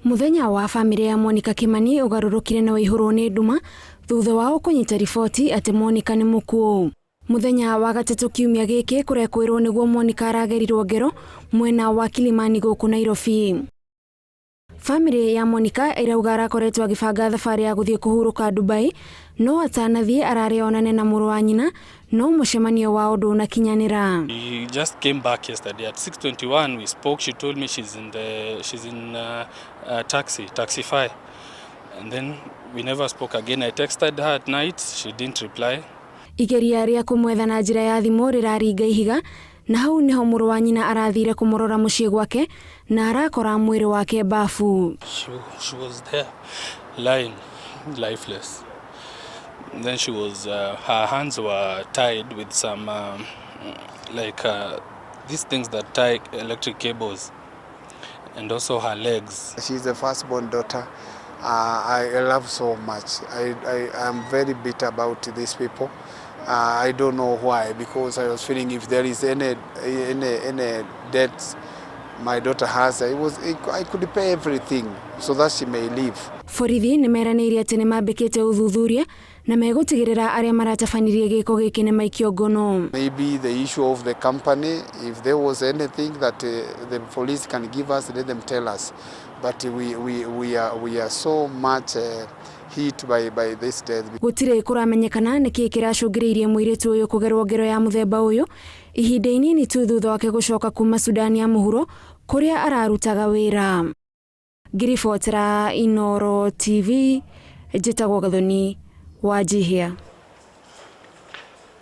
Mũthenya wa bamĩrĩ ya Monica Kimani ũgarũrũkire na waihũrwo nĩ nduma thutha wao kũnyita riboti atĩ Monica nĩ mũkuũ. Mũthenya wa gatatũ kiumia gĩkĩ kũrekwĩrwo nĩguo Monica aragerirwo ngero mwena wa Kilimani gũkũ Nairobi. Bamĩrĩ ya Monica ĩrauga arakoretwo agĩbanga thabarĩ ya gũthiĩ kũhurũka Dubai no atanathiĩ ararĩ onane na mũrũ wa nyina no mũcemanio wao ndũnakinyanĩra. He just came back yesterday at 6:21. We spoke. She told me she's in taxi, Taxify, and then we never spoke again. I texted her at night. She didn't reply. Igeria rĩa kũmwetha na njĩra ya thimũ rĩraringa ihiga na hau nĩho mũrũ wa nyina arathire kũmũrora mũciĩ gwake na arakora mwĩrĩ wake bafu. She was there, lying, lifeless. Then she was her hands were tied with some like these things that tie electric cables, and also her legs. She's the firstborn daughter. I love so much. I am very bitter about these people. I don't know why, because I was feeling if there is any debt my daughter has, I could pay everything so that she may live. Borithi nĩ meranĩire atĩ nĩ mambĩkĩte ũthuthuria na megũtigĩrĩra arĩa maratabanirie gĩko gĩkĩ nĩ maikio ngono. Maybe the issue of the company, if there was anything that the police can give us, let them tell us. But we are so much hit by this death. Gũtirĩ kũramenyekana nĩkĩ kĩracũngĩrĩirie mũirĩtu ũyũ kũgerwo ngero ya mũthemba ũyũ ihinda inini tu thutha wake gũcoka kuma Sudani ya mũhuro kũrĩa ararutaga wĩra. Ngĩribotera Inooro TV, njĩtagwo Gathoni Wanjihia.